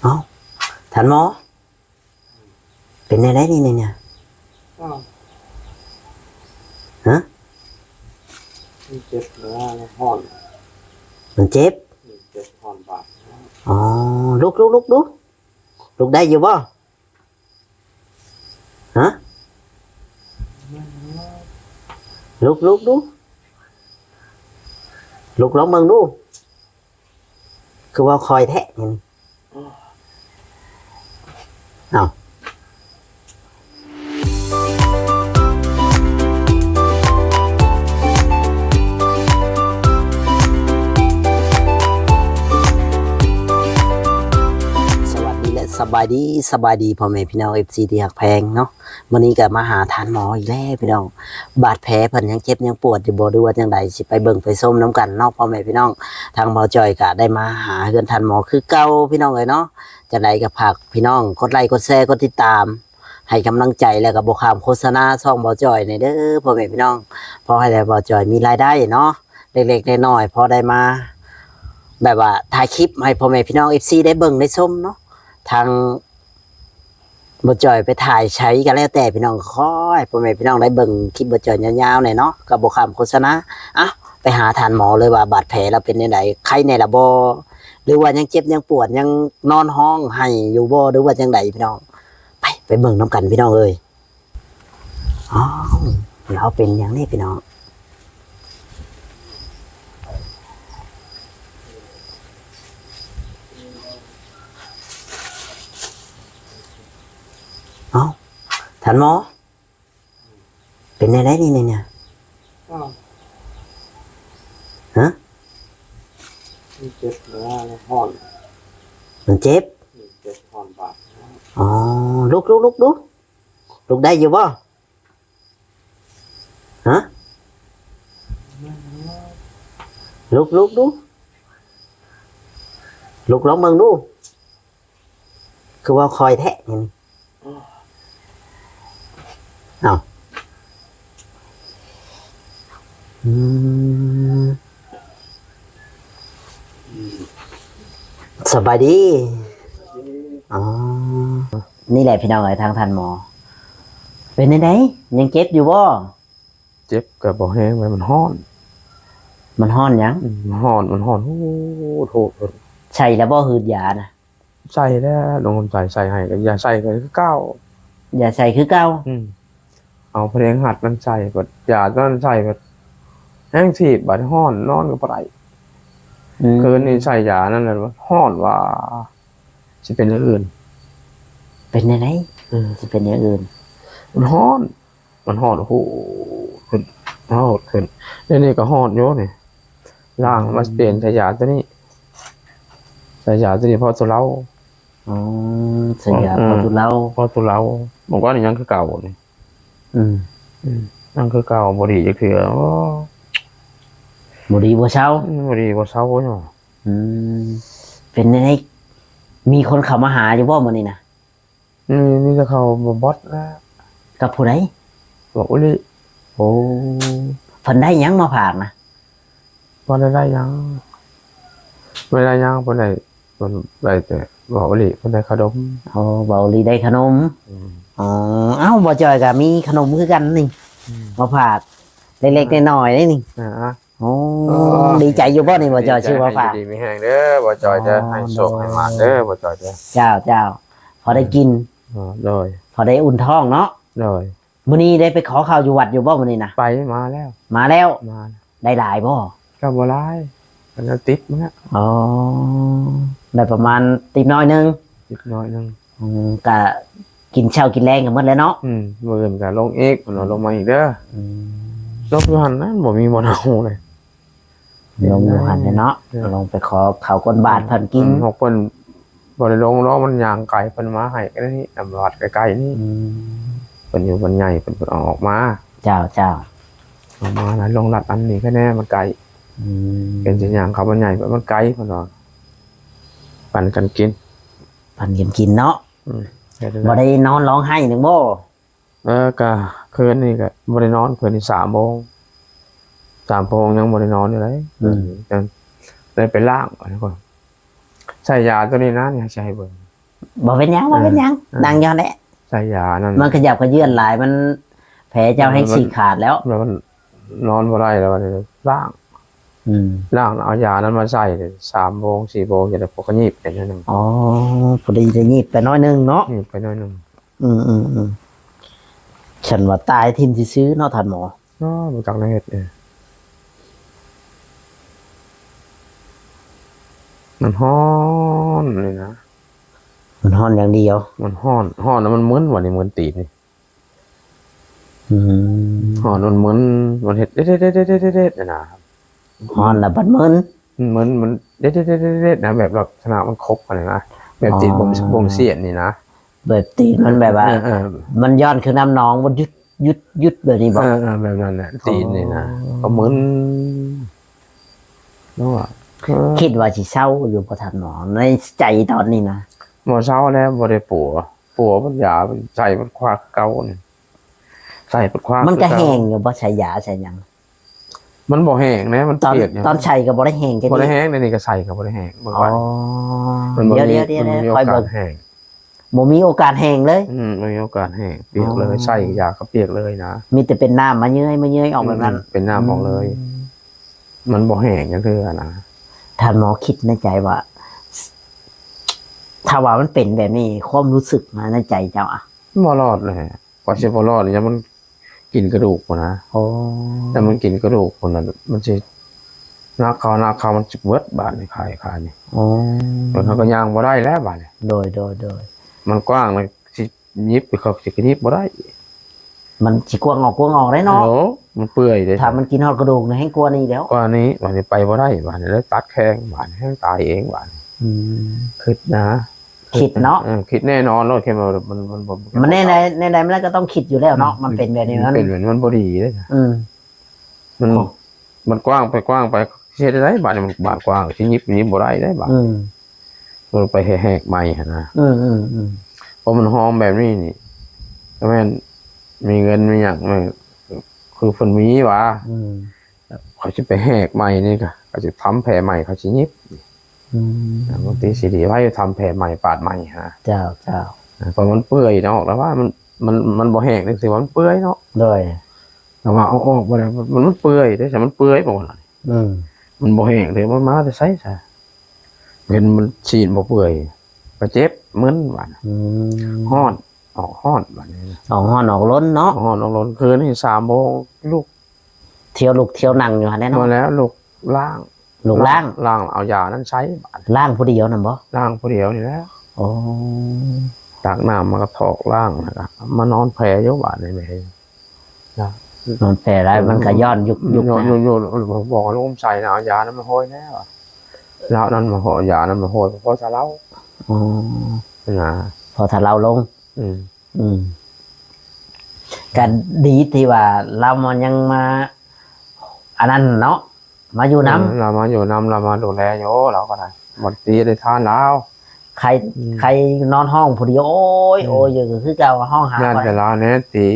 ເອົ້າ ທ່ານໝໍ ເປັນແນວໃດນີ້ ນີ້ນະ? ອ້າວ ຮະ? ມັນເຈັບແລ້ວ ຮ້ອນ. ມັນເຈັບ? ມັນເຈັບ ຮ້ອນບາດ. ອໍ ລຸກ ລຸກ ລຸກ ລຸກ ລຸກໄດ້ຢູ່ບໍ່? ຮະ? ລຸກ ລຸກ ລຸກ ລຸກລອງເບິ່ງດູ. ຄືເວົ້າຄ່ອຍແທ້ນີ້. ອ້າວ ສະຫວັດດີ ແລະ ສະບາຍດີ, ສະບາຍດີພໍ່ແມ່ພີ່ນ້ອງ ເອັຟຊີ ທີ່ຮັກແພງເນາະ. ມື້ນີ້ກໍມາຫາທ່ານໝໍອີກແລ້ວພີ່ນ້ອງ. ບາດແຜເພິ່ນຍັງເຈັບຍັງປວດຢູ່ບໍ່ ຫຼືວ່າຈັ່ງໃດ? ຊິໄປເບິ່ງໄປຊົມນຳກັນເນາະພໍ່ແມ່ພີ່ນ້ອງ. ທາງບ່າວຈ່ອຍກໍໄດ້ມາຫາເຮືອນທ່ານໝໍຄືເກົ່າພີ່ນ້ອງເອີຍເນາະ. ຈັ່ງໃດກໍຝາກພີ່ນ້ອງກົດໄລ ກົດແຊ ກົດຕິດຕາມ ໃຫ້ກຳລັງໃຈ ແລ້ວກໍບໍ່ຂ້າມໂຄສະນາຊ່ອງບ່າວຈ່ອຍແດ່ເດີພໍ່ແມ່ພີ່ນ້ອງ. ພໍໃຫ້ແລ້ວບ່າວຈ່ອຍມີລາຍໄດ້ເນາະ ເລັກໆນ້ອຍໆ ພໍໄດ້ມາ ແບບວ່າຖ່າຍຄລິບໃຫ້ພໍ່ແມ່ພີ່ນ້ອງ ເອັຟຊີ ໄດ້ເບິ່ງໄດ້ຊົມເນາະ. ທາງ ບໍ່ຈ່ອຍໄປຖ່າຍໃສກໍແລ້ວແຕ່ພີ່ນ້ອງ ຂໍໃຫ້ພໍ່ແມ່ພີ່ນ້ອງໄດ້ເບິ່ງຄລິບບໍ່ຈ່ອຍຍາວໆແດ່ເນາະ ກໍບໍ່ຂ້າມໂຄສະນາ. ເອົ້າ ໄປຫາທ່ານໝໍເລີຍວ່າບາດແຜລາວເປັນແນວໃດ ໄຄແດ່ລະບໍ່ ຫຼືວ່າຍັງເຈັບຍັງປວດ ຍັງນອນຮ້ອງໄຫ້ຢູ່ບໍ່ ຫຼືວ່າຈັ່ງໃດພີ່ນ້ອງ. ໄປ ໄປເບິ່ງນຳກັນພີ່ນ້ອງເອີຍ. ອ້າວ ລາວເປັນຫຍັງນີ້ພີ່ນ້ອງ? ເອົ້າ ທ່ານໝໍ ເປັນແນວໃດນີ້ ນີ້ນະ? ອ້າວ ຮະ? ມັນເຈັບແລ້ວ ຮ້ອນ. ມັນເຈັບ? ມັນເຈັບ ຮ້ອນບາດ. ອໍ ລຸກ ລຸກ ລຸກ ລຸກ ລຸກໄດ້ຢູ່ບໍ່? ຮະ? ລຸກ ລຸກ ລຸກ ລຸກລອງເບິ່ງດູ. ຄືເວົ້າຄ່ອຍແທ້ນີ້. ອ້າວ ອືມ ສະບາຍດີ. ອໍ ນີ້ແຫຼະພີ່ນ້ອງເອີຍ ທາງທ່ານໝໍ ເປັນແນວໃດ? ຍັງເຈັບຢູ່ບໍ່? ເຈັບກໍບໍ່ແຮງ ແຕ່ມັນຮ້ອນ. ມັນຮ້ອນຫຍັງ? ອືມ ມັນຮ້ອນ ມັນຮ້ອນ ໂຫດໆ. ໃສ່ແລ້ວບໍ່? ຫືດຢານະ? ໃສ່ແລ້ວ ນ້ອງຄຳໃສໃສ່ໃຫ້ ກໍຢາໃສ່ກໍຄືເກົ່າ. ຢາໃສ່ຄືເກົ່າ? ອືມ ເອົາພະແນງຮັດນັ້ນໃສ່ ບັດຢາຕົວນັ້ນໃສ່ ບັດແຮງຖີດ ບັດຮ້ອນ ນອນກໍບໍ່ໄດ້. ອືມ ຄືນນີ້ໃສ່ຢານັ້ນແລ້ວ ຮ້ອນວ່າຊິເປັນຢ່າງອື່ນ. ເປັນແນວໃດ? ເອີ ຊິເປັນຢ່າງອື່ນ. ມັນຮ້ອນ ມັນຮ້ອນ ໂຫດຂຶ້ນ ໂຫດຂຶ້ນ. ດຽວນີ້ກໍຮ້ອນຢູ່ນີ້ ລ້າງມາ ອືມ ປ່ຽນໃສ່ຢາຕົວນີ້ ໃສ່ຢາຕົວນີ້ ເພາະຕົວເລົາ. ອໍ ໃສ່ຢາ ເອີ ເພາະຕົວເລົາ ເພາະຕົວເລົາ. ເມື່ອກ່ອນນີ້ຍັງຄືເກົ່ານີ້. ອືມ ອືມ ຍັງຄືເກົ່າ ບໍ່ດີຈັກເທື່ອ. ໂອ້ ບໍ່ດີບໍ່ເຊົາ. ອືມ ບໍ່ດີບໍ່ເຊົາຢູ່. ອືມ ເປັນແນວໃດ? ມີຄົນເຂົ້າມາຫາຢູ່ບໍ່ມື້ນີ້ນະ? ມີ ມີແຕ່ເຂົາມາບອດແລ້ວ. ກັບຜູ້ໃດ? ບອດອຸລິ. ໂອ້ ເພິ່ນໄດ້ຫຍັງມາຝາກນະ? ບໍ່ໄດ້ໄດ້ຫຍັງ ບໍ່ໄດ້ໄດ້ຫຍັງ. ເພິ່ນໄດ້ ເພິ່ນໄດ້ແຕ່ບອດອຸລິ ເພິ່ນໄດ້ຂະໜົມ. ອໍ ບອດອຸລິໄດ້ຂະໜົມ. ອືມ ອໍ ເອົ້າ ບ່າວຈ່ອຍກໍມີຂະໜົມຄືກັນນີ້ ອືມ ມາຝາກເລັກໆນ້ອຍໆເດ້ນີ້. ອ່າ ໂອ້ ເອີ ດີໃຈຢູ່ບໍ່ນີ້ ບ່າວຈ່ອຍ ຊື້ມາຝາກ? ດີມີແຮງເດີ ບ່າວຈ່ອຍເດີ. ອໍ ໃຫ້ໂຊກໃຫ້ໝານເດີ ໂດຍ ບ່າວຈ່ອຍເດີ. ເຈົ້າ ເຈົ້າ ພໍໄດ້ກິນ. ອໍ ໂດຍ ພໍໄດ້ອຸ່ນທ້ອງເນາະ. ໂດຍ ມື້ນີ້ໄດ້ໄປຂໍເຂົ້າຢູ່ວັດຢູ່ບໍ່ມື້ນີ້ນະ? ໄປ ມາແລ້ວ ມາແລ້ວ. ມາ ໄດ້ຫຼາຍບໍ່? ກໍບໍ່ຫຼາຍ ກໍຕິບມາແລ້ວ. ອໍ ໄດ້ປະມານຕິບໜ້ອຍໜຶ່ງ. ຕິບໜ້ອຍໜຶ່ງ. ອືມ ກະກິນເຊົ້າກິນແລງກໍໝົດແລ້ວເນາະ. ອືມ ມື້ອື່ນກໍລົງອີກ ເພິ່ນວ່າ ອືມ ລົງມາອີກເດີ. ອືມ ລົງຢູ່ຫັ້ນນະ ບໍ່ມີບ່ອນເອົາເລີຍ. ລົງຢູ່ຫັ້ນແຫຼະເນາະ. ເອີ ລົງໄປຂໍເຂົ້າກົ້ນບາດເພິ່ນກິນ. ອືມ ພວກເພິ່ນບໍ່ໄດ້ລົງດອກ ມັນຍ່າງໄກ ເພິ່ນມາໃຫ້ກໍໄດ້ນີ້ ນຳວັດໃກ້ໆນີ້. ອືມ ເພິ່ນຢູ່ບ້ານໃຫຍ່ ເພິ່ນ ເພິ່ນເອົາອອກມາ. ເຈົ້າ ເຈົ້າ ເອົາມາແລ້ວລົງລັດອັນນີ້ແຄ່ແນ່ ມັນໃກ້. ອືມ ເພິ່ນຊິຍ່າງເຂົ້າບ້ານໃຫຍ່ ມັນໃກ້ ເພິ່ນວ່າ. ປັນກັນກິນ ປັນກັນກິນເນາະ. ອືມ ບໍ່ໄດ້ນອນຮ້ອງໄຫ້ນຳບໍ່? ເອີ ກະຄືນນີ້ກະບໍ່ໄດ້ນອນ ຄືນນີ້ສາມໂມງ ສາມໂມງຍັງບໍ່ໄດ້ນອນຢູ່ເລີຍ. ອືມ ຈັ່ງໄດ້ໄປລ້າງ ໃສ່ຢາຕົວນີ້ນະ ນີ້ໃຫ້ເບິ່ງ. ບໍ່ເປັນຫຍັງ ບໍ່ເປັນຫຍັງ ເອີ ນັ່ງຢູ່ຫັ້ນແຫຼະ ໃສ່ຢານັ້ນ ມັນຂະຫຍັບຂະເຍືອນຫຼາຍ ມັນ ແຜເຈົ້າແຮ່ງສີກຂາດແລ້ວ ແລ້ວມັນນອນບໍ່ໄດ້ແລ້ວ ບາດນີ້ລ້າງ ອືມ ລ້າງເອົາຢານັ້ນມາໃສ່ ສາມໂມງ ສີ່ໂມງ ຈະໄດ້ພໍຂະຫຍິບໄປໜ້ອຍໜຶ່ງ ອໍ ພໍດີໄດ້ຫຍິບໄປໜ້ອຍໜຶ່ງເນາະ ຫຍິບໄປໜ້ອຍໜຶ່ງ ອືມໆໆ ຊັ້ນວ່າຕາຍຖິ້ມຊື່ໆເນາະທ່ານໝໍ ອໍ ບໍ່ຈັກແນວເຮັດເດ້ ມັນຮ້ອນນີ້ນະ ມັນຮ້ອນຢ່າງດຽວ ມັນຮ້ອນ ຮ້ອນແລ້ວມັນມຶນ ບາດນີ້ມຶນຕີນນີ້ ອືມ ຮ້ອນມັນມຶນ ມັນເຮັດເດັດໆໆໆໆ ຫັ້ນນະ ຮ້ອນແລ້ວບັດມຶນ ມັນ ມັນເດັດໆໆໆ ນະ ແບບລັກສະນະມັນຄົບຫັ້ນນະ ແບບຕີນ ອໍ ບົ່ງ ບົ່ງສຽນນີ້ນະ ແບບຕີນມັນແບບວ່າ ເອີໆ ມັນຍ້ອນຄືນ້ຳໜອງ ມັນຢຸດ ຢຸດ ຢຸດແບບນີ້ບໍ? ເອີໆ ແບບນັ້ນແຫຼະ ອໍ ຕີນນີ້ນະ ກໍມຶນ ເນາະ ເອີ ຄິດວ່າຊິເຊົາຢູ່ບໍ່ທ່ານໝໍ ໃນໃຈຕອນນີ້ນະ? ບໍ່ເຊົາແລ້ວ ບໍ່ໄດ້ປົວ ປົວມັນຢາ ໃສ່ມັນຄວາກເກົ່ານີ້ ໃສ່ມັນຄວາກ ມັນກໍແຮງຢູ່ບໍ່ ໃສ່ຢາໃສ່ຫຍັງ? ມັນບໍ່ແຮງເດ້ ມັນປຽກຢູ່ ຕອນໃສ່ກໍບໍ່ໄດ້ແຮງ ບໍ່ໄດ້ແຮງ ດຽວນີ້ກໍໃສ່ກໍບໍ່ໄດ້ແຮງ ເບິ່ງ ອໍ ວ່າ ມັນບໍ່ມີ ດຽວໆໆ ມັນບໍ່ມີໂອກາດແຮງ ບໍ່ມີໂອກາດແຮງເລີຍ ອືມ ບໍ່ມີໂອກາດແຮງ ປຽກເລີຍ ອໍ ໃສ່ຢາກໍປຽກເລີຍນະ ມີແຕ່ເປັນນ້ຳມາເຍີ້ຍ ມາເຍີ້ຍອອກແບບນັ້ນ ອືມ ເປັນນ້ຳອອກເລີຍ ອືມ ມັນບໍ່ແຫ້ງຈັກເທື່ອນະ ທ່ານໝໍຄິດໃນໃຈວ່າ ຖ້າວ່າມັນເປັນແບບນີ້ ຄວາມຮູ້ສຶກນະ ໃນໃຈເຈົ້າອະ? ບໍ່ລອດແຫຼະ ກວ່າຊິບໍ່ລອດ ຢ້ານມັນກິນກະດູກພຸ້ນນະ ໂອ້ ຖ້າມັນກິນກະດູກພຸ້ນນະ ມັນຊິໜັກເຂົ້າ ໜັກເຂົ້າ ມັນຊິເບິດບາດນີ້ ຂາຍ ຂາຍນີ້ ໂອ້ ເຮົາກໍຍ່າງບໍ່ໄດ້ແລ້ວບາດນີ້ ໂດຍ ໂດຍ ໂດຍ ມັນກວ້າງນະ ຊິຫຍິບ ເຂົາຊິກະຫຍິບບໍ່ໄດ້ ມັນຊິກວ້າງອອກ ກວ້າງອອກໄດ້ເນາະ ໂອ້ ມັນເປື່ອຍເດ້ ຖ້າມັນກິນຮອດກະດູກນະ ແຮ່ງກວ່ານີ້ແລ້ວ ກວ່ານີ້ ບາດນີ້ໄປບໍ່ໄດ້ ບາດນີ້ແລ້ວຕັດແຂ້ງ ບາດນີ້ແຮ່ງຕາຍເອງ ບາດນີ້ ອືມ ຄິດນະ ຄິດເນາະ ເອີ ຄິດແນ່ນອນໂລດ ຄິດວ່າມັນ ມັນບໍ່ ມັນແນວໃດ ແນວໃດມັນກໍຕ້ອງຄິດຢູ່ແລ້ວເນາະ ອືມ ມັນເປັນແບບນີ້ ມັນເປັນແບບນີ້ ມັນບໍ່ດີເດ້ ອືມ ມັນ ມັນກວ້າງໄປ ກວ້າງໄປ ຊິເຮັດຈັ່ງໃດບາດນີ້ ມັນບາດກວ້າງ ຊິຫຍິບ ຫຍິບບໍ່ໄດ້ເດ້ບາດ ອືມ ມັນໄປແຫກໃໝ່ຫັ້ນນະ ອືມໆໆ ເພາະມັນຫ້ອງແບບນີ້ນີ້ ກໍແມ່ນມີເງິນມີຫຍັງ ແມ່ນຄືເພິ່ນມີຫວາ ອືມ ເຂົາຊິໄປແຫກໃໝ່ນີ້ກະ ເຂົາຊິທຳແຜໃໝ່ ເຂົາຊິຫຍິບ ອືມ ບາງທີຊິດີໄວ້ທຳແຜໃໝ່ ປາດໃໝ່ຫັ້ນນະ ເຈົ້າ ເຈົ້າ ເພາະມັນເປື່ອຍເນາະ ແລ້ວວ່າມັນ ມັນ ມັນບໍ່ແຫ້ງ ຖືວ່າມັນເປື່ອຍເນາະ ໂດຍ ແຕ່ວ່າເອົາອອກບໍ່ໄດ້ ມັນ ມັນເປື່ອຍເດ້ ຖ້າມັນເປື່ອຍບໍ່ ອືມ ມັນບໍ່ແຫ້ງເດ້ ມັນມາແຕ່ໃສຊະ ເຫັນມັນຊີ້ນບໍ່ເປື່ອຍ ກໍເຈັບ ມຶນບາດ ອືມ ຮ້ອນ ອອກຮ້ອນບາດນີ້ ອອກຮ້ອນອອກລົນເນາະ ອອກຮ້ອນອອກລົນ ຄືນນີ້ສາມໂມງລຸກ ທ່ຽວລຸກທ່ຽວນັ່ງຢູ່ຫັ້ນແຫຼະເນາະ ບໍ່ແລ້ວ ລຸກລ້າງ ລຸກລ້າງ ລ້າງ ເອົາຢານັ້ນໃສ່ບາດ ລ້າງຜູ້ດຽວນັ້ນບໍ່? ລ້າງຜູ້ດຽວນີ້ແຫຼະ ໂອ້ ຕັກນ້ຳມາກະຖອກລ້າງ ແລ້ວກະມານອນແຜ່ຢູ່ບາດນີ້ແມ່ ນອນແຜ່ໄດ້ ມັນກະຍ້ອນຍຸກໆ ນະ ຢູ່ໆ ບອກລູກໃສ່ນະ ເອົາຢານັ້ນມາໂຮຍແດ່ ລາວນັ້ນມາໂຮຍ ຢານັ້ນມາໂຮຍ ພໍຊະເລົາ ອໍ ນະ ພໍຊະເລົາລົງ ອືມ ອືມ ກະດີທີ່ວ່າລາວມັນຍັງມາ ອັນນັ້ນເນາະ ມາຢູ່ນຳ ເອີ ລາວມາຢູ່ນຳ ລາວມາດູແລຢູ່ ລາວກໍໄດ້ ບໍ່ໄດ້ຕີໄດ້ທານລາວ ໃຄ ອືມ ໃຄນອນຮ້ອງຜູ້ດຽວ ໂອ້ຍ ອືມ ໂອ້ຍຢູ່ຄືເກົ່າ ຮ້ອງຫາ ຢ້ານແຕ່ລາວແນ່ຕີ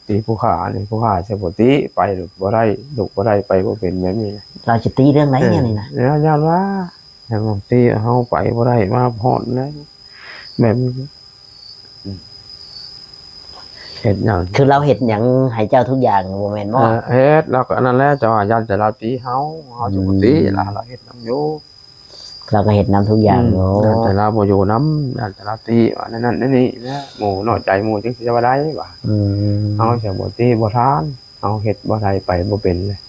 ຕີຜູ້ຂ້ານີ້ ຜູ້ຂ້າຊິບໍ່ຕີ ໄປບໍ່ໄດ້ ລຸກບໍ່ໄດ້ ໄປບໍ່ເປັນ ແບບນີ້ ລາວຊິຕີເລື່ອງໃດ ເອີ ແນວນີ້ນະ ແລ້ວຢ້ານວ່າ ແລ້ວບາງທີເຮົາໄປບໍ່ໄດ້ ມາຮອດແລ້ວ ແບບນີ້ ເຮັດຫຍັງ ຄືລາວເຮັດຫຍັງໃຫ້ເຈົ້າທຸກຢ່າງ ບໍ່ແມ່ນບໍ່? ເອີ ເຮັດ ລາວກໍອັນນັ້ນແຫຼະ ເຈົ້າວ່າຢ້ານແຕ່ລາວຕີເຮົາ ເຮົາຈະບໍ່ຕີ ອືມ ລາວ ລາວເຮັດນຳຢູ່ ລາວກໍເຮັດນຳທຸກຢ່າງ ອືມ ຢູ່ ຢ້ານແຕ່ລາວບໍ່ຢູ່ນຳ ຢ້ານແຕ່ລາວຕີ ວ່າແນວນັ້ນແນວນີ້ແຫຼະ ໝູ່ນ້ອຍໃຈໝູ່ ຈັ່ງຊິວ່າໄດ້ວ່າ ອືມ ເຮົາຈະບໍ່ຕີບໍ່ທານ ເຮົາເຮັດບໍ່ໄດ້ ໄປບໍ່ເປັນເລີຍ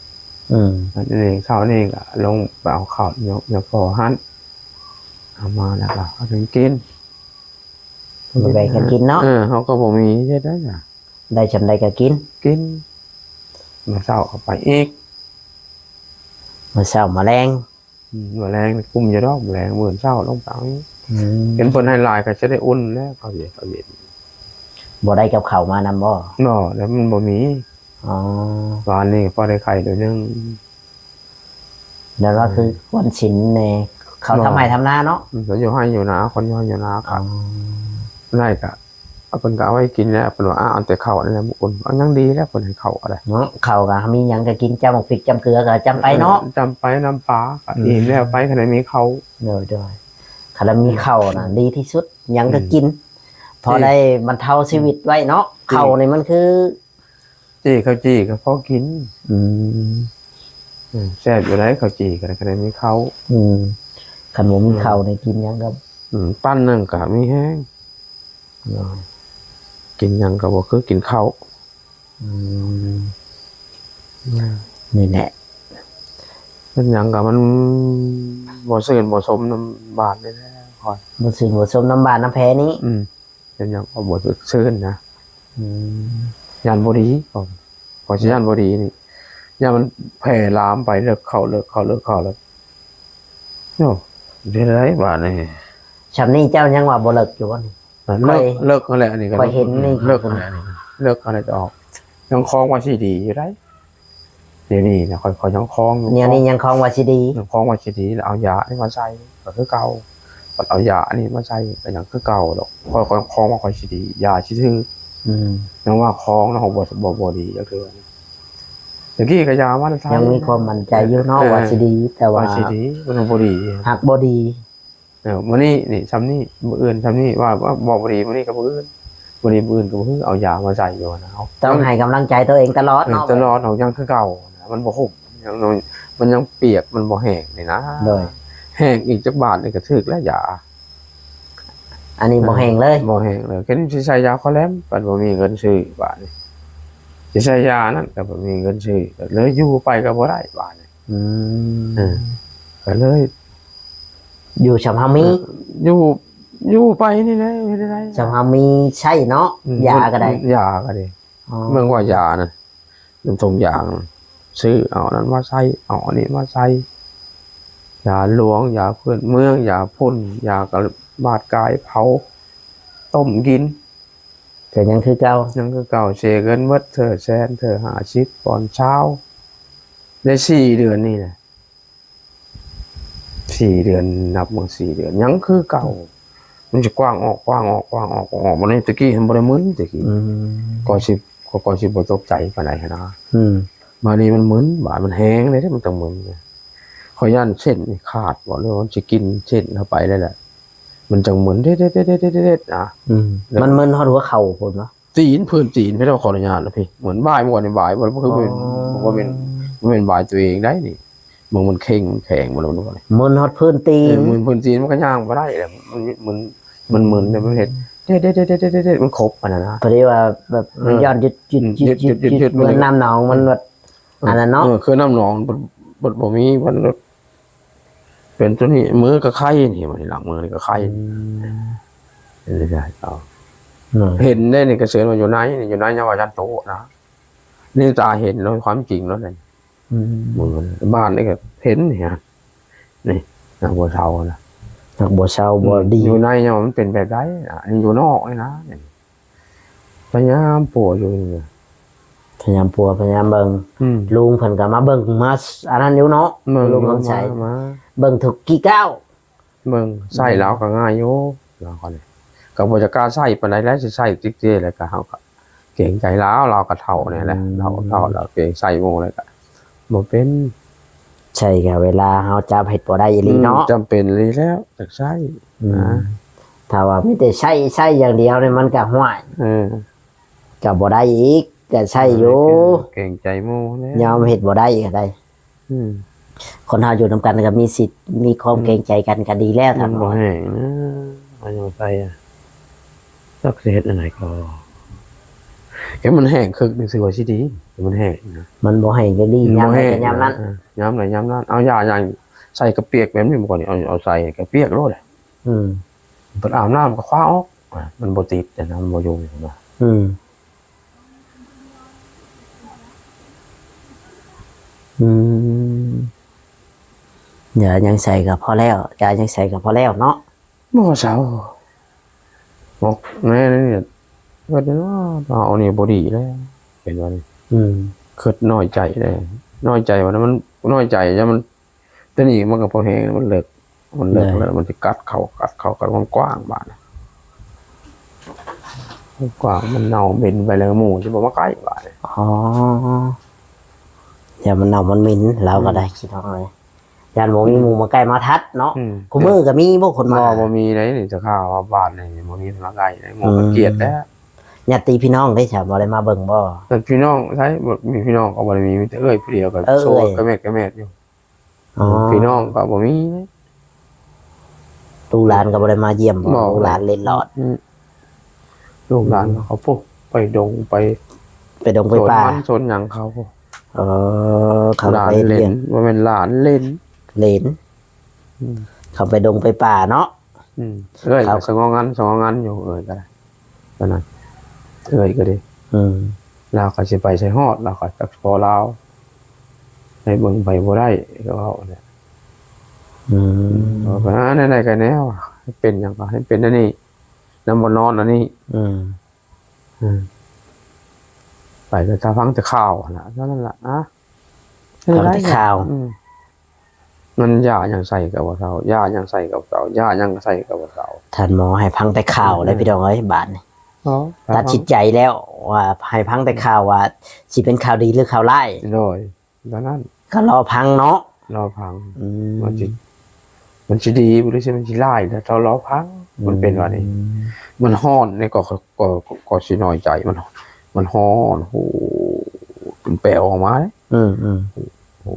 ອືມ ອັນນີ້ເຊົ້ານີ້ກໍລົງໄປເອົາເຂົ້າ ຍົກ ຍົກພໍຫັ້ນ ເອົາມາແລ້ວກໍເອົາໃຫ້ກິນ ແບ່ງກັນກິນເນາະ ເອີ ເຮົາກໍບໍ່ມີເຮັດໄດ້ຫຍັງ ໄດ້ສ່ຳໃດກໍກິນ ກິນ ມື້ເຊົ້າກໍໄປອີກ ມື້ເຊົ້າມາແລງ ອືມ ມື້ແລງກຸ້ມຢູ່ດອກ ມື້ແລງ ມື້ເຊົ້າລົງໄປອີກ ອືມ ເຫັນເພິ່ນໃຫ້ຫຼາຍກໍຈະໄດ້ອຸ່ນແລ້ວ ເຂົາເຮັດ ເຂົາເຮັດ ບໍ່ໄດ້ກັບເຂົ້າມານຳບໍ່? ບໍ່ ແລ້ວມັນບໍ່ມີ ອໍ ວານນີ້ພໍໄດ້ໄຂ່ໜ້ອຍໜຶ່ງ ແລ້ວກໍຄື ອືມ ວັນສິນນີ້ ເຂົາ ບໍ່ ທຳໄຮ່ທຳນາເນາະ ອືມ ເຂົາຢູ່ໄຮ່ຢູ່ນາ ຄົນຢູ່ໄຮ່ຢູ່ນາ ອໍ ກໍໄດ້ກະ ເພິ່ນກໍເອົາໄວ້ກິນແລ້ວ ເພິ່ນວ່າ ອາ ເອົາແຕ່ເຂົ້ານີ້ແຫຼະ ບໍ່ອຸ່ນ ເອົາຍັງດີແລ້ວ ເພິ່ນໃຫ້ເຂົ້າກໍໄດ້ ເນາະ ເຂົ້າກໍມີຫຍັງກໍກິນ ຈ້ຳໝາກພິກຈ້ຳເກືອກໍຈ້ຳໄປເນາະ ເອີ ຈ້ຳໄປ ນ້ຳປາກໍອີ່ມແລ້ວ ອືມ ໄປ ຄັນໄດ້ມີເຂົ້າ ໂດຍໆ ເ ຄັນວ່າມີເຂົ້ານະ ອືມ ດີທີ່ສຸດ ຫຍັງກໍ ອືມ ກິນ ພອ ຈີ່ ໄດ້ບັນເທົາຊີວິດໄວ້ເນາະ ອືມ ເຂົ້ານີ້ມັນຄື ຈີ່ ເຂົ້າຈີ່ກໍພໍກິນ ອືມ ອືມ ແຊບຢູ່ໃດ ເຂົ້າຈີ່ກໍໄດ້ ຄັນໄດ້ມີເຂົ້າ ອືມ ຄັນບໍ່ມີເຂົ້າ ອືມ ນີ້ກິນຫຍັງກໍ ອືມ ປັ້ນໜຶ່ງກໍມີແຮງ ໂດຍ ກິນຫຍັງກໍບໍ່ຄືກິນເຂົ້າ ອືມ ອືມ ນີ້ແຫຼະ ເປັນຫຍັງກໍມັນບໍ່ຊື່ນບໍ່ສົມນຳບ້ານນີ້ແຫຼະຂ້ອຍ ບໍ່ຊື່ນບໍ່ສົມນຳບ້ານນຳແພນີ້ ອືມ ເປັນຫຍັງກໍບໍ່ຊື່ນນະ ອືມ ຢ້ານບໍ່ດີ ຂ້ອຍຊິຢ້ານບໍ່ດີນີ້ ຢ້ານມັນແຜ່ລາມໄປ ເລິກເຂົ້າ ເລິກເຂົ້າ ເລິກເຂົ້າ ແລ້ວ ໂອ້ ເຮັດໃດບາດນີ້ ຊ່ຳນີ້ເຈົ້າຍັງວ່າບໍ່ເລິກຢູ່ບໍ່ນີ້? ເລິກ ຂ້ອຍ ເລິກຫັ້ນແຫຼະ ອັນນີ້ກໍ ຂ້ອຍເຫັນນີ້ ເລິກຫັ້ນແຫຼະ ອັນນີ້ເລິກຫັ້ນແຫຼະ ຈະອອກ ຍັງຄອງວ່າຊິດີຢູ່ໃດ ດຽວນີ້ນະ ຂ້ອຍ ຂ້ອຍຍັງຄອງຢູ່ ດຽວນີ້ຍັງຄອງວ່າຊິດີ ຍັງຄອງວ່າຊິດີ ແລ້ວເອົາຢານີ້ມາໃສ່ກໍຄືເກົ່າ ບັດເອົາຢາອັນນີ້ມາໃສ່ກໍຍັງຄືເກົ່າດອກ ຂ້ອຍ ຂ້ອຍຄອງວ່າຂ້ອຍຊິດີ ຢາຊິຖືກ ອືມ ຍັງວ່າຄອງນະ ບໍ່ ບໍ່ ບໍ່ດີຈັກເທື່ອ ຕະກີ້ກໍຢາມາແຕ່ໄທ ຍັງມີຄວາມໝັ້ນໃຈຢູ່ເນາະ ເອີ ວ່າຊິດີ ແຕ່ວ່າ ວ່າຊິດີ ມັນບໍ່ດີ ຫາກບໍ່ດີ ເອີ ມື້ນີ້ນີ້ຊ່ຳນີ້ ມື້ອື່ນຊ່ຳນີ້ ວ່າ ວ່າບໍ່ດີ ມື້ນີ້ກໍມື້ອື່ນ ບໍ່ດີມື້ອື່ນກໍບໍ່ຄື ເອົາຢາມາໃສ່ຢູ່ນະ ເຮົາຕ້ອງໃຫ້ກຳລັງໃຈຕົວເອງຕະຫຼອດເນາະ ເອີ ຕະຫຼອດ ເຮົາຍັງຄືເກົ່ານະ ມັນບໍ່ຫຸ້ມ ຍັງ ມັນຍັງປຽກ ມັນບໍ່ແຫ້ງນີ້ນະ ໂດຍ ແຫ້ງອີກຈັກບາດນີ້ກໍຖືກແລ້ວຢາ ອັນນີ້ບໍ່ແຫ້ງເລີຍ ບໍ່ແຫ້ງເລີຍ ເຫັນຊິໃສ່ຢາຄໍແລມ ບັດບໍ່ມີເງິນຊື້ບາດນີ້ ຊິໃສ່ຢານັ້ນກໍບໍ່ມີເງິນຊື້ ກໍເລີຍຢູ່ໄປກໍບໍ່ໄດ້ບາດນີ້ ອືມ ເອີ ກໍເລີຍ ຢູ່ຊ່ຳເຮົາມີ ເອີ ຢູ່ ຢູ່ໄປນີ້ແຫຼະ ເຮັດໄດ້ ຊ່ຳເຮົາມີໃຊ້ເນາະ ອືມ ຢາກໍໄດ້ ຢາກໍດີ ອໍ ເບິ່ງວ່າຢານັ້ນ ນຳຖົງຢາ ຊື້ເອົານັ້ນມາໃສ່ ເອົາອັນນີ້ມາໃສ່ ຢາຫຼວງ ຢາພື້ນເມືອງ ຢາຝຸ່ນ ຢາກະບາດກາຍເຜົາ ຕົ້ມກິນ ກໍຍັງຄືເກົ່າ ຍັງຄືເກົ່າ ເສຍເງິນໝົດ ເທື່ອແສນ ເທື່ອຫ້າສິບ ກ່ອນຊາວ ໄດ້ສີ່ເດືອນນີ້ແຫຼະ ສີ່ເດືອນ ນັບເບິ່ງສີ່ເດືອນ ຍັງຄືເກົ່າ ມັນຈະກວ້າງອອກ ກວ້າງອອກ ກວ້າງອອກ ກວ້າງອອກ ມັນແຕ່ກີ້ມັນບໍ່ໄດ້ມຶນແຕ່ກີ້ ອືມ ກໍຊິ ກໍ ກໍຊິບໍ່ຕົກໃຈປານໃດຫັ້ນນະ ອືມ ບາດນີ້ມັນມຶນ ບາດມັນແຮງເດ້ ມັນຕ້ອງມຶນ ຂ້ອຍຢ້ານເສັ້ນນີ້ຂາດບໍ່ ຫຼືວ່າມັນຊິກິນເສັ້ນເຮົາໄປແລ້ວແຫຼະ ມັນຈັ່ງມຶນເດັດໆໆໆ ອືມ ແລ້ວມັນມຶນຮອດຫົວເຂົ່າພຸ້ນເນາະ ຕີນ ພື້ນຕີນ ພີ່ນ້ອງ ຂໍອະນຸຍາດນະພີ່ ເໝືອນບາຍ ເມື່ອວານນີ້ບາຍ ບໍ່ ບໍ່ຄື ອໍ ບໍ່ແມ່ນ ບໍ່ແມ່ນບາຍຕົວເອງໄດ໋ນີ້ ເບິ່ງມັນເຄັ່ງ ມັນແຂງ ມັນ ມັນ ມັນ ມຶນຮອດພື້ນຕີນ ເອີ ມຶນພື້ນຕີນ ມັນກໍຍ່າງບໍ່ໄດ້ແຫຼະ ມັນ ມັນ ມັນມຶນ ມັນເຮັດເດັດໆໆໆ ມັນຄົບອັນນັ້ນນະ ພໍດີວ່າແບບ ເອີ ມັນຍ້ອນຢຸດ ຢຸດ ຢຸດ ຢຸດ ຢຸດ ຢຸດ ເໝືອນນ້ຳໜອງມັນແບບ ອືມ ອັນນັ້ນເນາະ ເອີ ຄືນ້ຳໜອງ ບໍ່ ບໍ່ ບໍ່ມີ ມັນ ເປັນຕົວນີ້ ມືກໍໄຄນີ້ ບັດນີ້ຫຼັງມືນີ້ກໍໄຄ ອືມ ເຫັນໄດ້ ເອີ ເຫັນໄດ້ນີ້ ກະເຊີນວ່າຢູ່ໃນນີ້ ຢູ່ໃນຍັງວ່າຢ້ານໂຕະນະ ນີ້ຕາເຫັນເນາະ ຄວາມຈິງເນາະ ອືມ ບາດນີ້ກໍເຫັນນີ້ ນີ້ ນະ ບໍ່ເຊົານະ ຫາກບໍ່ເຊົາ ອືມ ບໍ່ດີ ຢູ່ໃນຍັງວ່າມັນເປັນແບບໃດນະ ອັນນີ້ຢູ່ນອກນີ້ນະ ພະຍາຍາມປົວຢູ່ນີ້ ພະຍາຍາມປົວ ພະຍາຍາມເບິ່ງ ອືມ ລຸງເພິ່ນກໍມາເບິ່ງ ມາອັນນັ້ນຢູ່ເນາະ ເບິ່ງ ລຸງຄຳໄຊ ມາ ເບິ່ງທຸກກີ້ກ້າວ ເບິ່ງ ໃຊ້ລາວກໍງ່າຍຢູ່ ລາວກໍນີ້ ກໍບໍ່ຈະກ້າໃຊ້ປານໃດແຫຼະ ຊິໃຊ້ຕິກເຈແລ້ວກໍ ເຮົາກໍເກງໃຈລາວ ລາວກໍເຖົ້າແດ່ແຫຼະ ອືມ ລາວເຖົ້າ ລາວເກງໃສ່ໝູ່ແລ້ວກໍບໍ່ເປັນ ໃຊ້ກໍເວລາເຮົາຈຳເຮັດບໍ່ໄດ້ອີ່ຫຼີເນາະ ອືມ ຈຳເປັນອີ່ຫຼີແລ້ວ ຈັກໃຊ້ ອືມ ນະ ຖ້າວ່າມີແຕ່ໃຊ້ ໃຊ້ຢ່າງດຽວນີ້ ມັນກໍ ຫ້ວຍ ເອີ ກໍບໍ່ໄດ້ອີກ ກໍໃຊ້ຢູ່ ເອີ ເກງໃຈໝູ່ແລ້ວ ຍອມເຮັດບໍ່ໄດ້ກໍໄດ້ ອືມ ຄົນເຮົາຢູ່ນຳກັນກໍມີສິດ ມີຄວາມ ອືມ ເກງໃຈກັນກໍດີແລ້ວ ມັນບໍ່ແຫ້ງນະ ມັນຍັງໃສ່ ຈັກຊິເຮັດແນວໃດກໍ ແຕ່ມັນແຫ້ງຄຶກນີ້ ຖືວ່າຊິດີ ມັນແຫ້ງນະ ມັນບໍ່ແຫ້ງກໍດີ ມັນບໍ່ແຫ້ງ ຍາມໃດກໍຍາມນັ້ນ ເອີ ຍາມໃດຍາມນັ້ນ ເອົາຢາຫຍັງໃສ່ກະປຽກແບບນີ້ ມື້ກ່ອນນີ້ ເອົາ ເອົາໃສ່ກະປຽກໂລດ ອືມ ເພິ່ນອາບນ້ຳກໍຄວ້າອອກ ມັນບໍ່ຕິດນະ ມັນບໍ່ຢູ່ນະ ອືມ ອືມ ຢາຫຍັງໃສ່ກໍພໍແລ້ວ ຢາຫຍັງໃສ່ກໍພໍແລ້ວເນາະ ບໍ່ເຊົາ ບອກແມ່ນີ້ ເພິ່ນວ່າເຮົານີ້ບໍ່ດີແລ້ວ ເປັນວ່ານີ້ ອືມ ຄິດນ້ອຍໃຈແລ້ວ ນ້ອຍໃຈວ່າມັນ ນ້ອຍໃຈ ຢ້ານມັນ ຕົວນີ້ມັນກໍພໍແຮງ ມັນເລິກ ມັນເລິກ ໂດຍ ແລ້ວມັນຊິກັດເຂົ້າ ກັດເຂົ້າ ກັດ ມັນກວ້າງບາດນີ້ ມັນກວ້າງ ມັນເນົ່າເໝັນໄປແລ້ວ ໝູຊິບໍ່ມາໃກ້ບາດນີ້ ອໍ ຢ້ານມັນເນົ່າມັນເໝັນ ລາວກໍໄດ້ ອືມ ຄິດຮອດເລີຍ ແບ ຢ້ານບໍ່ມີໝູ່ມາໃກ້ມາທັດເນາະ. ອືມ ຄູ່ມື້ກໍມີບໍ່ຄົນມາ? ບໍ່ ບໍ່ມີເດ້. ນີ້ຈະຂ່າວວ່າບ້ານນີ້ບໍ່ມີມາໃກ້ເດ້. ໝູ່ກໍກຽດແລ້ວ. ຍາດຕິພີ່ນ້ອງເດ້ ຊະ ບໍ່ໄດ້ມາເບິ່ງບໍ່? ແຕ່ພີ່ນ້ອງໃສ ບໍ່ມີພີ່ນ້ອງກໍບໍ່ໄດ້ມີ ມີແຕ່ເອື້ອຍຜູ້ດຽວກໍ ເອີ ໂສດ ເອື້ອຍ ກະແມດກະແມດຢູ່. ອໍ ພີ່ນ້ອງກໍບໍ່ມີ. ລູກຫຼານກໍບໍ່ໄດ້ມາຢ້ຽມບໍ່? ບໍ່ ລູກຫຼານເລັດລອດ. ອືມ ລູກຫຼານ ອືມ ເຂົາພຸ້ນ ໄປດົງໄປ ໄປດົງໄປປ່າ ສວນມັນສວນຫຍັງເຂົາ. ເອີ ເຂົາໄປຫຼານເຫຼັ້ນ ບໍ່ແມ່ນຫຼານເຫຼັ້ນ ເຫຼັ້ນ. ອືມ ເຂົາໄປດົງໄປປ່າເນາະ. ອືມ ເອື້ອຍ ເຂົາ ສະຫງົ້ງງັນ ສະຫງົ້ງງັນຢູ່ ເອື້ອຍກໍໄດ້ ຕອນນັ້ນເອື້ອຍກໍດີ. ອືມ ລາວກໍຊິໄປໃສຮອດ ລາວກໍຈັກພໍລາວ ໃຫ້ເບິ່ງໄປບໍ່ໄດ້ ກໍເວົ້າແຫຼະ. ອືມ ເອີ ກໍຫາແນວໃດກໍແນວ ໃຫ້ເປັນຫຍັງກໍໃຫ້ເປັນແນວນີ້ ນຳບໍ່ນອນອັນນີ້. ອືມ ອືມ ໄປກໍຖ້າຟັງແຕ່ຂ່າວຫັ້ນລະ ເທົ່ານັ້ນລະ. ອາ ຟັງແຕ່ຂ່າວ. ອືມ ມັນຢາຫຍັງໃສ່ກໍບໍ່ເຊົາ ຢາຫຍັງໃສ່ກໍບໍ່ເຊົາ ຢາຫຍັງໃສ່ກໍບໍ່ເຊົາ. ທ່ານໝໍໃຫ້ຟັງແຕ່ຂ່າວເລີຍ ອືມ ພີ່ນ້ອງເອີຍ ບາດນີ້ ອໍ ຕັດສິນໃຈແລ້ວວ່າໃຫ້ຟັງແຕ່ຂ່າວວ່າຊິເປັນຂ່າວດີຫຼືຂ່າວຮ້າຍ. ໂດຍ ຕອນນັ້ນກໍລໍຟັງເນາະ ລໍຟັງ. ອືມ ມັນຊິ ມັນຊິດີບໍ່ ຫຼືຊິມັນຊິຮ້າຍ ແລ້ວລໍຟັງ. ອືມ ມັນເປັນວ່ານີ້ ມັນຮ້ອນນີ້ກໍ ກໍ ກໍຊິນ້ອຍໃຈ. ມັນ ມັນຮ້ອນ ໂຫ ເປັນແປອອກມາເດ້. ອືມໆ ໂຫ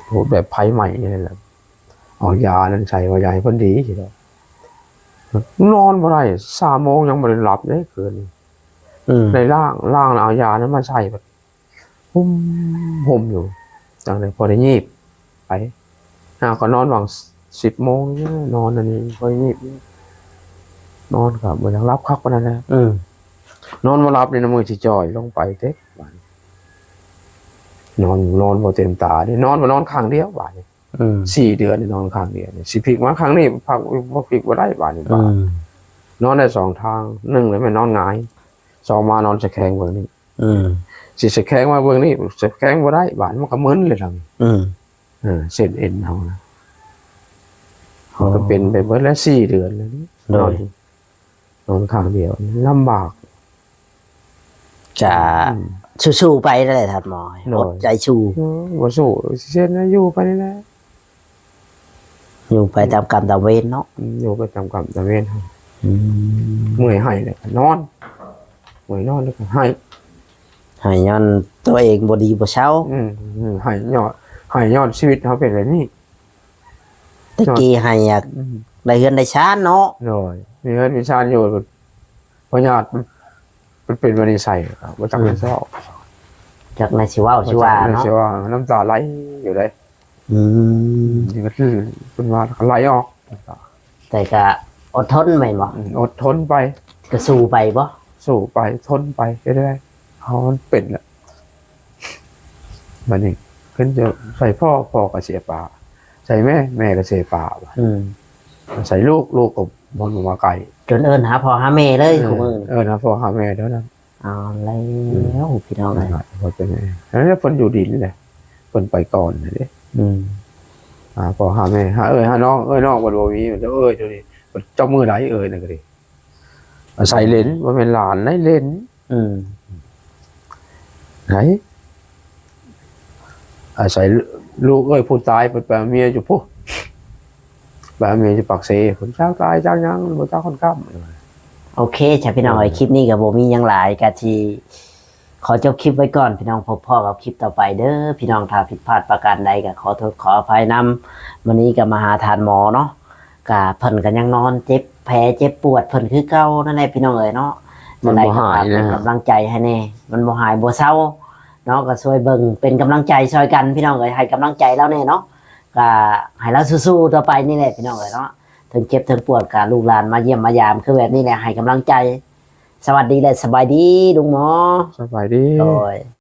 ໂຫ ແບບໄຟໄໝ້ນີ້ແຫຼະ. ເອົາຢານັ້ນໃສ່ວ່າຢາໃຫ້ເພິ່ນດີຊິດອກ ນອນບໍ່ໄດ້ ສາມໂມງຍັງບໍ່ໄດ້ຫຼັບເດ້ຄືນນີ້. ອືມ ໄດ້ລ້າງ ລ້າງແລ້ວເອົາຢານັ້ນມາໃສ່ ຫຸ້ມ ຫຸ້ມຢູ່ ຈັ່ງໃດພໍໄດ້ຫຍິບໄປ. ຫາກໍນອນຫວ່າງສິບໂມງນີ້ ນອນອັນນີ້ພໍໄດ້ຫຍິບ ນອນກໍບໍ່ຢາກຫຼັບຄັກປານໃດແຫຼະ. ອືມ ນອນບໍ່ຫຼັບນີ້ນະ ມື້ຊິຈ່ອຍລົງໄປເຕັກບາດນີ້ ນອນ ນອນບໍ່ເຕັມຕາເດ້ ນອນ ມານອນຂ້າງດຽວບາດນີ້. ອືມ ສີ່ເດືອນນີ້ນອນຂ້າງດຽວນີ້ ຊິພິກມາຂ້າງນີ້ ພັກ ພັກພິກບໍ່ໄດ້ບາດນີ້. ອືມ ບາດ ນອນໄດ້ສອງທາງ ໜຶ່ງແລ້ວແມ່ນນອນຫງາຍ ສອງມານອນສະແຄງເບິ່ງນີ້. ອືມ ຊິສະແຄງມາເບິ່ງນີ້ ສະແຄງບໍ່ໄດ້ ບາດມັນກໍມຶນເລີຍທາງນີ້. ອືມ ເອີ ເສັ້ນເອັນເຮົານະ ມັນກໍເປັນໄປເບິດແລ້ວ ສີ່ເດືອນແລ້ວນີ້. ໂດຍ ນອນ ນອນຂ້າງດຽວລຳບາກ. ຈະ ອືມ ສູ້ໆໄປນັ້ນແຫຼະທ່ານໝໍ ໂດຍ ອົດໃຈສູ້. ເອີ ບໍ່ສູ້ຊິເຮັດແນວຢູ່ໄປນີ້ແຫຼະ. ຢູ່ໄປຕາມກຳຕາມເວນເນາະ. ອືມ ຢູ່ໄປຕາມກຳຕາມເວນ. ອືມ ເມື່ອຍໄຫ້ແລ້ວກໍນອນ ເມື່ອຍນອນແລ້ວກໍໄຫ້ ໄຫ້ຍ້ອນຕົວເອງບໍ່ດີບໍ່ເຊົາ. ອືມ ອືມ ໄຫ້ຍ້ອນ ໄຫ້ຍ້ອນຊີວິດເຮົາເປັນແບບນີ້. ແຕ່ກີ້ໄຫ້ຢາກ ອືມ ໄດ້ເຮືອນໄດ້ຊານເນາະ. ໂດຍ ມີເຮືອນມີຊານຢູ່ ພະຍາດ ມັນເປັນມານິໄສ ບໍ່ຈັກ ອືມ ຊິເວົ້າ ຈັກໃນຊິເວົ້າຊິວ່າເນາະ ຊິວ່າ ນ້ຳຕາໄຫຼຢູ່ເດ້. ອືມ ນີ້ກໍຄືເພິ່ນວ່າໄຫຼອອກ ແຕ່ກໍອົດທົນແມ່ນບໍ່? ອືມ ອົດທົນໄປ ກໍສູ້ໄປບໍ່? ສູ້ໄປ ທົນໄປເລື້ອຍໆ ເຮົາມັນເປັນແລ້ວ. ບັດນີ້ຂຶ້ນຈະໃສ່ພໍ່ ພໍ່ກໍເສຍປ້າ ໃສ່ແມ່ ແມ່ກໍເສຍປ້າ. ອືມ ໃສ່ລູກ ລູກກໍບໍ່ມາໃກ້ ຈົນເອີ້ນຫາພໍ່ຫາແມ່ເລີຍ ເອີ ຄູ່ມື້ນີ້ ເອີ້ນຫາພໍ່ຫາແມ່ເທົ່ານັ້ນ. ເອົາແລ້ວ ອືມ ພີ່ນ້ອງເອີຍ ເພິ່ນຢູ່ດິນແຫຼະ ເພິ່ນໄປກ່ອນເດ້. ອືມ ຫາພໍ່ຫາແມ່ ຫາເອື້ອຍຫານ້ອງ ເອື້ອຍນ້ອງບັດບໍ່ມີ ເຈົ້າເອື້ອຍເຈົ້ານີ້ ເຈົ້າມື້ໃດເອື້ອຍນັ້ນກໍດີ ອາໄສເຫຼັ້ນ ບໍ່ແມ່ນຫຼານໃດ ເຫຼັ້ນ. ອືມ ໃດ ອາໄສລູກເອື້ອຍຜູ້ຕາຍ ໄປເອົາເມຍຢູ່ພຸ້ນ ໄປເອົາເມຍຢູ່ປາກເຊ ຜູ້ຊາວຕາຍຈາກຫຍັງ ບໍ່ຈັກຄົນຄ້ຳ. ໂອເຄ ຈ້າ ພີ່ນ້ອງເອີຍ ເອີ ຄລິບນີ້ກໍບໍ່ມີຫຍັງຫຼາຍ ກໍຊິຂໍຈົບຄລິບໄວ້ກ່ອນ ພີ່ນ້ອງ ພົບພໍ້ກັບຄລິບຕໍ່ໄປເດີ ພີ່ນ້ອງ. ຖ້າຜິດພາດປະການໃດກໍຂໍໂທດຂໍອະໄພນຳ. ມື້ນີ້ກໍມາຫາທ່ານໝໍເນາະ ກະເພິ່ນກໍຍັງນອນເຈັບແຜເຈັບປວດເພິ່ນຄືເກົ່ານັ້ນແຫຼະ ພີ່ນ້ອງເອີຍເນາະ. ມັນບໍ່ຫາຍ ຈັ່ງໃດກໍຝາກເປັນ ນະ ກຳລັງໃຈໃຫ້ແດ່ ມັນບໍ່ຫາຍບໍ່ເຊົາເນາະ ກໍຊ່ວຍເບິ່ງເປັນກຳລັງໃຈຊ່ອຍກັນ ພີ່ນ້ອງເອີຍ ໃຫ້ກຳລັງໃຈລາວແດ່ເນາະ. ກໍໃຫ້ລາວສູ້ໆຕໍ່ໄປນີ້ແຫຼະ ພີ່ນ້ອງເອີຍເນາະ ເຖິງເຈັບເຖິງປວດກໍລູກຫຼານມາຢ້ຽມມາຢາມຄືແບບນີ້ແຫຼະ ໃຫ້ກຳລັງໃຈ. ສະຫວັດດີ ແລະ ສະບາຍດີລຸງໝໍ ສະບາຍດີ ໂດຍ.